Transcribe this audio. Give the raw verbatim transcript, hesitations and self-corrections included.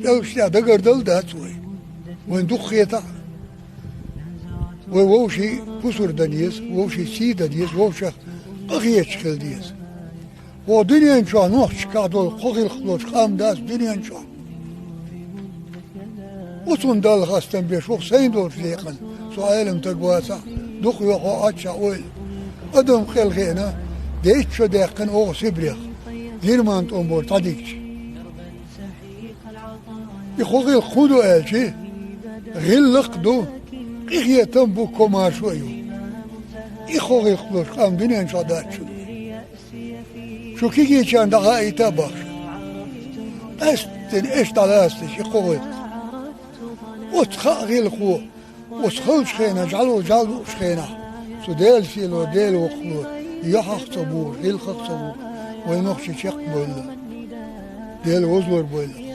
ПӀелгаш тӀехь дагардала дац вай. Вайн дукха хетахь. Вай вовшийн пусар дан еза, вовшийн сий дан еза, вовшех къахеташ хила деза. Вай дуьнен чохь нохчашкахь долу кхо гӀиллакх долуш къам дац дуьнен чохь. Оцунна Далла хастам беш ву-кх сайн долчу декъана, со Ӏелам стаг вацахь, дукха йохьо Ӏаччахь ойла. Адам къел хиъна, дейтта шо даьккхина оха Сибрех, Герман тӀом бора дӀадигча. И кхо гӀиллакх хӀун ду аьлча, гӀиллакх а ду, къинхетам а бу, комаьршо а ю. И кхо гӀиллакх долуш къам дуьнен чохь дац шуна. Шу кегийчарна дӀахаийта а бохуш. Къаьсттина эш дӀалаца деза и кхо гӀиллакх. Оцу кхаа гӀиллакхо, оцу халчу хенахь, жӀаьла, жӀаьла луучу хенахь, цу Делан сийло, Делан воккхало, юьхьах а ца бухуш, гӀиллакхах а ца бухуш, вай нохчий чекхбевлла. Делан вовзалар бевлла.